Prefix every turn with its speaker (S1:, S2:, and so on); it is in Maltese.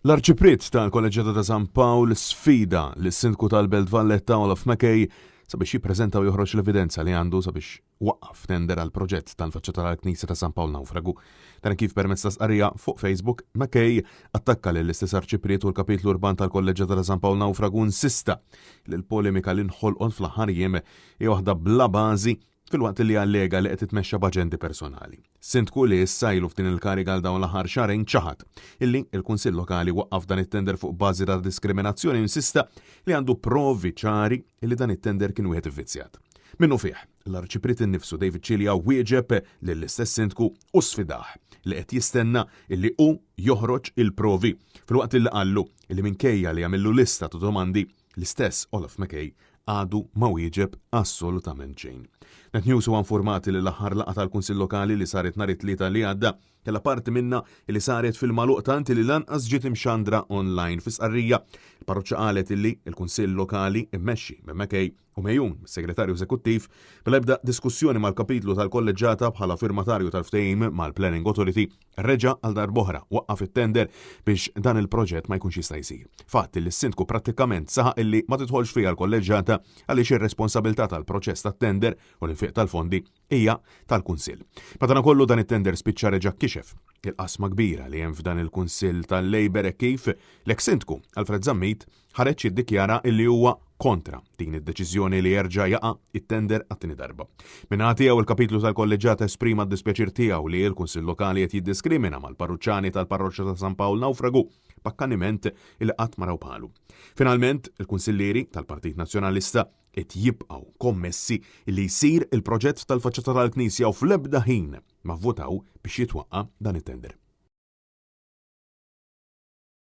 S1: L-Arċipriet tal-Kolleġġjata ta' San Pawl sfida lis-Sindku tal-Belt Valletta Olaf McKay sabiex jippreżenta u joħroġ l-evidenza li għandu sabiex waqqaf tender għal proġett tal-faċċata tal-Knisja ta' San Pawl Nawfragu. Dan kif permezz ta' sqarrija fuq Facebook, McKay attakka lill-istess Arċipriet u l-Kapitlu Urban tal-Kolleġġjata ta' San Pawl Nawfragu insista li l-polemika li nħolqot fl-aħħar jiem hija waħda bla bażi filwaqt li allega li qed titmexxa b'aġendi personali. Sindku li issa ilu f'din il-kariga għal dawn l-aħħar xahrejn ċaħad illi l-Kunsill Lokali waqqaf dan it-tender fuq bażi ta' diskriminazzjoni u insista li għandu provi ċari illi dan it-tender kien wieħed ivvizzjat. Minnufih, l-Arċipriet innifsu David Cilia wieġeb lill-istess Sindku u sfidah li qed jistenna illi hu joħroġ il-provi filwaqt illi qallu illi minkejja li għamillu lista ta' domandi L-istess Olaf McKay għadu ma wieġeb assolutament xejn. Net News huwa infurmati li l-aħħar laqgħa tal-Kunsill Lokali li saret nhar it-Tlieta li għadda kellha parti minnha li saret fil-magħluq tant li lanqas ġiet imxandra online. Fi stqarrija, il-parroċċa qalet illi l-Kunsill Lokali mmexxi minn McKay u megħjun mis-Segretarju Eżekuttiv bla ebda diskussjoni mal-Kapitlu tal-Kolleġġata bħala firmatarju tal-ftehim mal-Planning Authority reġa' għal darb'oħra waqqaf it-tender biex dan il-proġett ma jkunx jista' jsir. Fatt li s-Sindku prattikament saħaq illi ma tidħolx fiha l-Kolleġġata għaliex ir-responsabilità tal-proċess tat-tender u l-infiq tal-fondi hija tal-Kunsill. Madankollu dan it-tender spiċċa reġa' kixef il-qasma kbira li hemm f'dan il-Kunsill tal-Labour hekk kif l-eks Sindku Alfred Zammit ħareġ jiddikjara illi huwa kontra din id-deċiżjoni li jerġa' jaqa' it-tender għat-tieni darba. Min-naħa tiegħu il-kapitlu tal-Kolleġġata esprima d-dispjaċir tiegħu li l-Kunsill Lokali qed jiddiskrimina mal-parruċċani tal-Parroċċa ta' San Pawl Nawfragu b'akkaniment illi qatt ma raw bħalu. Finalment, il-kunsillieri tal-Partit Nazzjonalista qed jibqgħu kommessi li jsir il-proġett tal-faċċata tal-Knisja u fl-ebda ħin ma vvotaw biex jitwaqqa' dan it-tender.